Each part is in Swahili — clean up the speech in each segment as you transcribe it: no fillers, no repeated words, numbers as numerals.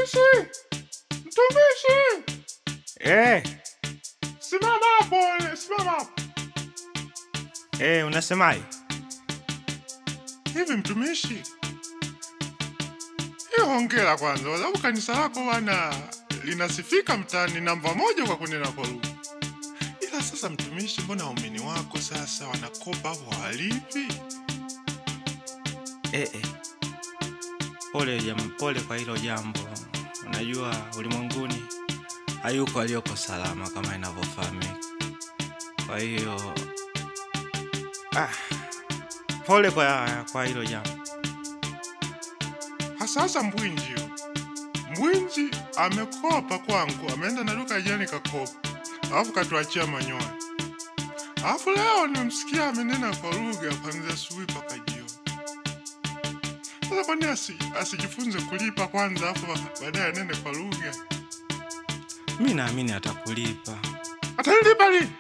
Mtumishi! Mtumishi! Simama hapo, simama hapo. Unasemaje? Hivi mtumishi, hiyo hongera kwanza, kwa sababu kanisa lako bwana linasifika mtaani namba 1 kwa kunena kwa lugha. Ila sasa mtumishi, mbona waumini wako sasa wanakopa au hawalipi? Pole jamu, pole kwa hilo jambo. Unajua ulimwenguni hayuko aliyoko salama kama inavyofahamika. Kwa hiyo pole kwa hilo jambo. Hasa Mbwinji. Mbwinji amekopa kwangu, ameenda na duka jirani kakopa. Alafu katuachia manyoya. Alafu leo nimemsikia amenena kwa lugha kuanzia asubuhi mpaka jioni. Sasa kwani asijifunze kulipa kwanza alafu baadaye anene kwa lugha? Mimi naamini atakulipa. Atanilipa lini?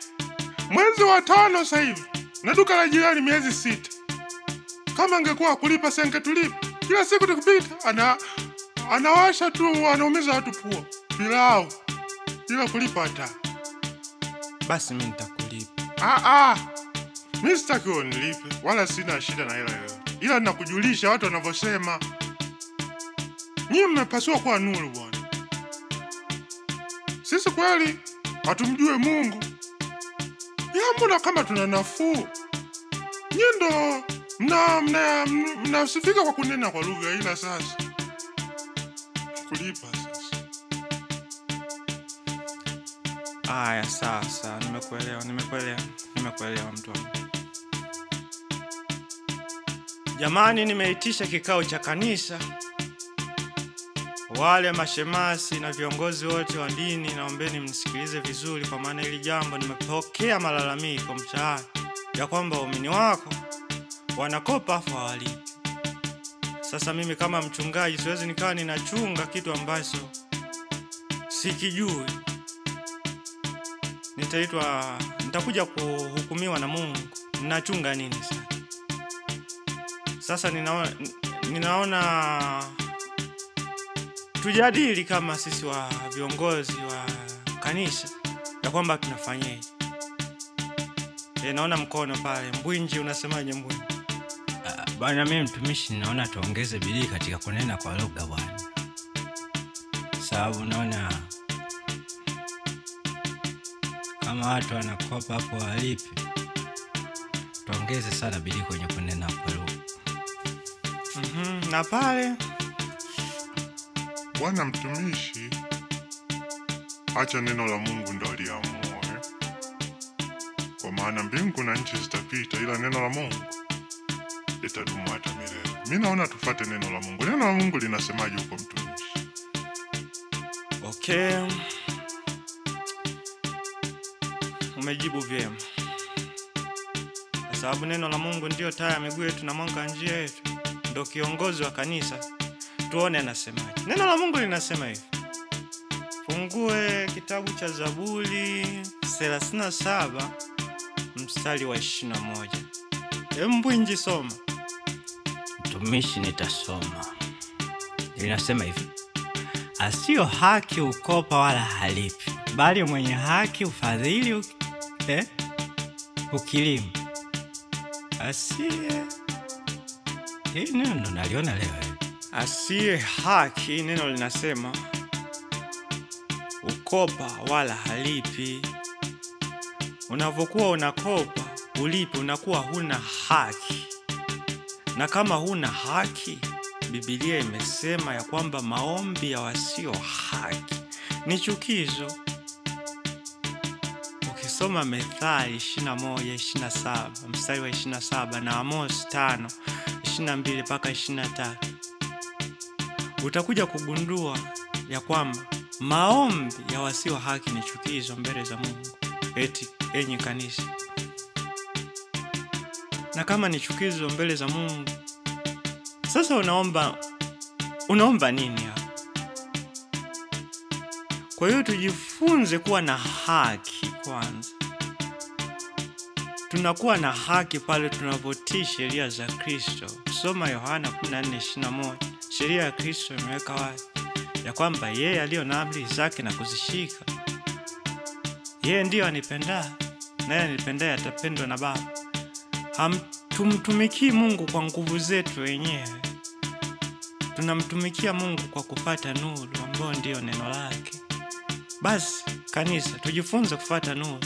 Mwezi wa 5 sasa hivi. Na duka la jirani miezi 6. Kama angekuwa kulipa singetulipa. Kila siku tukipita anawasha tu, anaumiza watu pua. Pilau. Bila kulipa hata. Basi mimi nitakulipa. Mimi sitaki unilipe, wala sina shida na hela yoyote. Ila ninakujulisha watu wanavyosema. Nyinyi mmepasua kwa nuru bwana. Sisi kweli hatumjue Mungu. Ya mbona kama tuna nafuu? Nyinyi ndo mnasifika kwa kunena kwa lugha, ila sasa kulipa sasa. Aya, sasa nimekuelewa mtu wangu. Jamani, nimeitisha kikao cha kanisa. Wale mashemasi na viongozi wote wa dini, naombeni mnisikilize vizuri, kwa maana hili jambo nimepokea malalamiko mtaani ya kwamba waumini wako wanakopa afu hawalipi. Sasa mimi kama mchungaji siwezi nikawa ninachunga kitu ambacho sikijui. Nitakuja kuhukumiwa na Mungu. Ninachunga nini sasa? Sasa ninaona tujadili kama sisi wa viongozi wa kanisa ya kwamba tunafanyaje. Naona mkono pale. Mbwinji, unasemaje Mbwinji? Bwana, mimi mtumishi naona tuongeze bidii katika kunena kwa lugha bwana. Sababu naona kama watu wanakopa hapo walipi, tuongeze sana bidii kwenye kunena kwa lugha. Na pale bwana mtumishi, acha neno la Mungu ndo liamue. Kwa maana mbingu na nchi zitapita, ila neno la Mungu litadumu hata milele. Mimi naona tufuate neno la Mungu. Neno la Mungu linasemaje huko mtumishi? Okay. Umejibu vyema. Kwa sababu neno la Mungu ndio taa ya miguu yetu na mwanga njia yetu. Ndio kiongozi wa kanisa. Tuone anasemaje. Neno la Mungu linasema hivi. Fungue kitabu cha Zaburi 37 mstari wa 21. Mbwinji, soma. Mtumishi, nitasoma. Linasema hivi: asiyo haki ukopa wala halipi, bali mwenye haki ufadhili ukilimu. Asiye, hii neno naliona leo. Asiye haki, neno linasema ukopa wala halipi. Unavokuwa unakopa ulipi, unakuwa huna haki. Na kama huna haki, Biblia imesema ya kwamba maombi ya wasio haki ni chukizo. Ukisoma Methali 21:27, mstari wa 27 na Amos 5:22 mpaka 23, utakuja kugundua ya kwamba maombi ya wasio haki ni chukizo mbele za Mungu. Eti enyi kanisa. Na kama ni chukizo mbele za Mungu, sasa unaomba nini hapa? Kwa hiyo tujifunze kuwa na haki kwanza. Tunakuwa na haki pale tunapotii sheria za Kristo. Soma Yohana 14:21. Sheria ya Kristo imeweka wazi ya kwamba yeye aliyo na amri zake na kuzishika, yeye ndiyo anipendaa, naye anipendaye atapendwa na Baba. Tumtumikii Mungu kwa nguvu zetu wenyewe, tunamtumikia Mungu kwa kupata nuru ambayo ndiyo neno lake. Basi kanisa, tujifunze kufuata nuru.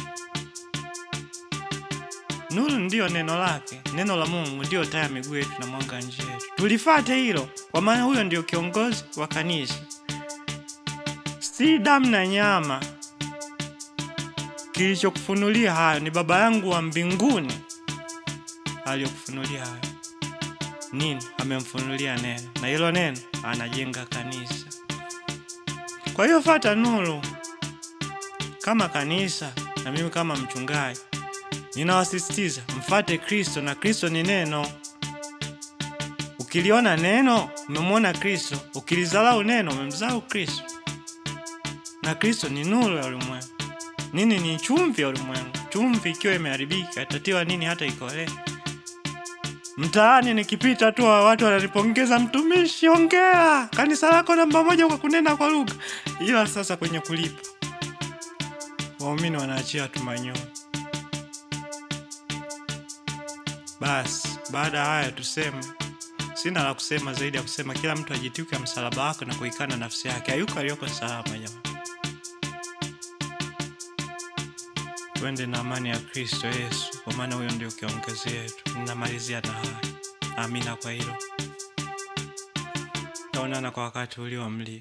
Nuru ndiyo neno lake, neno la Mungu ndiyo taa ya miguu yetu na mwanga njia yetu. Tulifate hilo, kwa maana huyo ndiyo kiongozi wa kanisa, si damu na nyama. Kilichokufunulia hayo ni Baba yangu wa mbinguni aliyokufunulia hayo. Nini? Amemfunulia neno, na hilo neno anajenga kanisa. Kwa hiyo fata nuru kama kanisa, na mimi kama mchungaji ninawasisitiza mfate Kristo, na Kristo ni neno. Ukiliona neno umemwona Kristo, ukilizarau neno umemzarau Kristo. Na Kristo ni nuru ya ulimwengu. Nini ni chumvi ya ulimwengu? Chumvi ikiwa imeharibika itatiwa nini hata ikolee? Mtaani nikipita tu watu wananipongeza, mtumishi, hongera, kanisa lako namba 1 kwa kunena kwa lugha. Ila sasa kwenye kulipa waumini wanaachia tu manyoya. Basi baada ya haya tuseme, sina la kusema zaidi ya kusema kila mtu ajitwike msalaba wake na kuikana nafsi yake. Hayuko aliyoko salama jamani. Twende na amani ya Kristo Yesu, kwa maana huyo ndio kiongozi wetu. Ninamalizia na haya. Amina kwa hilo. Tutaonana kwa wakati ulio mlio.